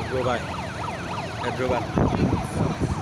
Dúró báyìí, ẹ dúró báyìí.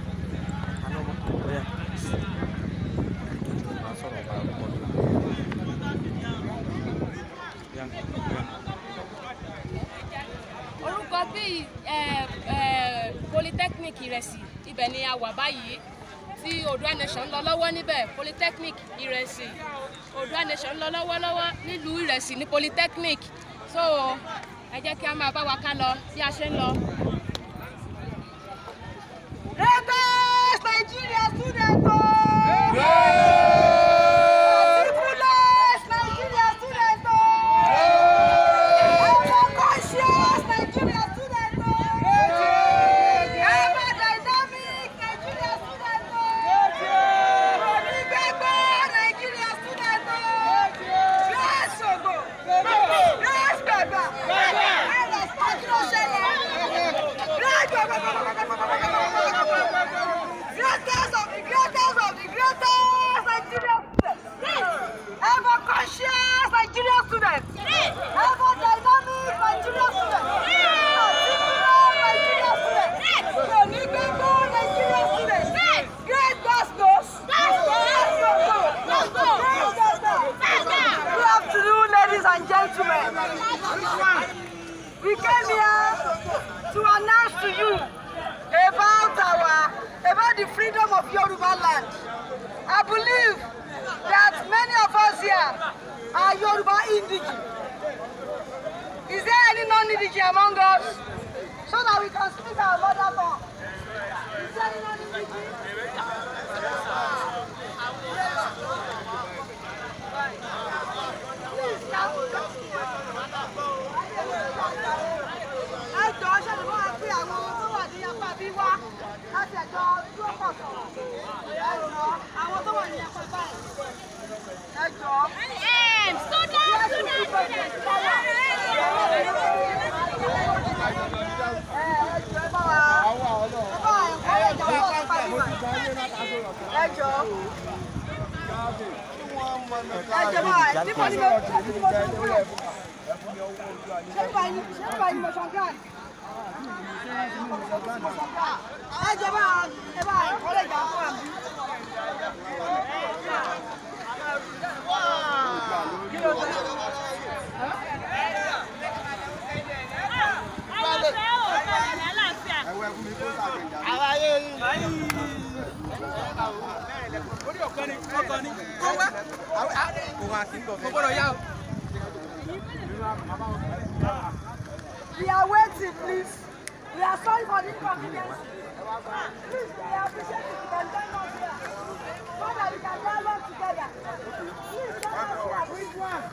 Ó yá. Máa sọ̀rọ̀ pa orúkọ mi. Yá, yá. Orúkọ bíi Polytechnic Ìrẹsì, ibẹ̀ ni a wà báyìí tí Oòduà Nation ń lọ lọ́wọ́ níbẹ̀. Polytechnic Ìrẹsì, Oòduà Nation ń lọ lọ́wọ́lọ́wọ́ nílùú Ìrẹsì ní Polytechnic. So ẹ jẹ́ kí a máa bá wa ká lọ bí a ṣe ń lọ. Greatest Nigeria student o! Meticulous Nigeria student o! Ever conscious Nigeria student o! Ever dynamic Nigeria student o! Onígbẹ́gbẹ́ Nigeria student o! Grace Ogo! Grace Gbàgbà! Ẹ̀rọ kí ló ṣẹlẹ̀? Great Greatest of the greatest of the greatest Nigerian students. Ever conscious Nigerian students. Ever dynamic Nigerian students. Particular Nigerian students. Onígbẹ́gbẹ́ Nigerian students. Great Glasgow. Good afternoon, ladies and gentlemen. We came here to announce to you about the freedom of Yoruba land. I believe that many of us here are Yoruba indigene. Is there any non-indigene among us? So that we can speak our mother tongue. Is there any non-indigene? Please, can ẹ jọ̀ọ́, ṣe lè máa pe àwọn tó wà ní apá bí wá láti ẹ̀jọ́ dúró pọ̀ sọ̀rọ̀? Ẹ jọ̀ọ́, àwọn tó wà ní apá báyìí, ẹ jọ̀ọ́. Student, student, student. Ẹ jọ̀ọ́, ẹ bá wa encourage àwọn tó wà ní apá bí báyìí. Ẹ jọ̀ọ́. Ẹ jọ̀ọ́ bá níbo ni mo ṣe mo ti kúrò? Ṣé nípa ni mo ṣan grand? Ẹ jọ̀ọ́, ẹ bá encourage àwọn tó wà níbí. Àwọn ọ̀fẹ́ ò padà lálàáfíà. We are waiting, please. We are sorry for the inconvenience. Please, we appreciate if you can join us here so that we can dialogue together. Please join us here. Which one?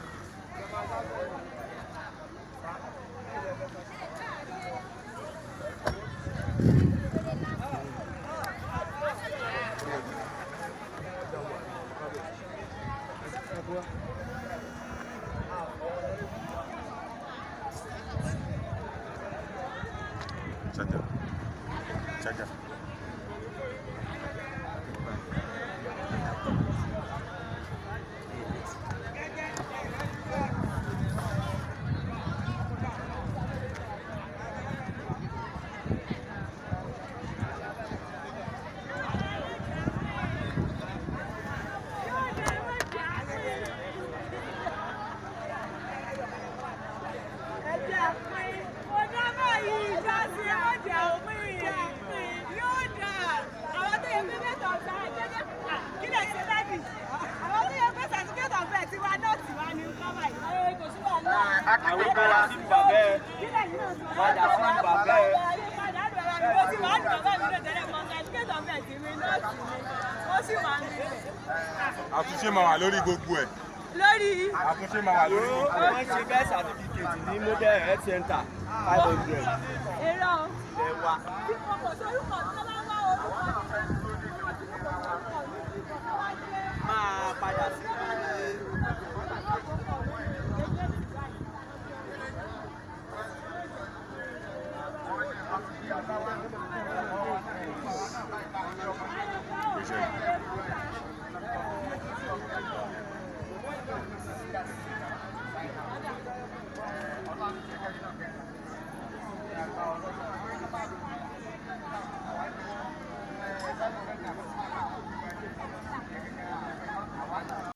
Charger. Charger. Ẹ jẹ́ Bàbá mi ló tẹ́lẹ̀ mọ́ certificate of birth mi, nọ́ọ̀sì mi, ó sì wà níbẹ̀. Àtúnṣe máa wà lórí gbogbo ẹ̀. Lórí Àtúnṣe máa wà lórí gbogbo ẹ̀. Wọ́n ṣe birth certificate ní model health center, 500. Èrò Ilẹ̀ wa. tí mo kò sórúkọ tó bá wá orúkọ mi. Máa padà sí. Ìgbésẹ̀.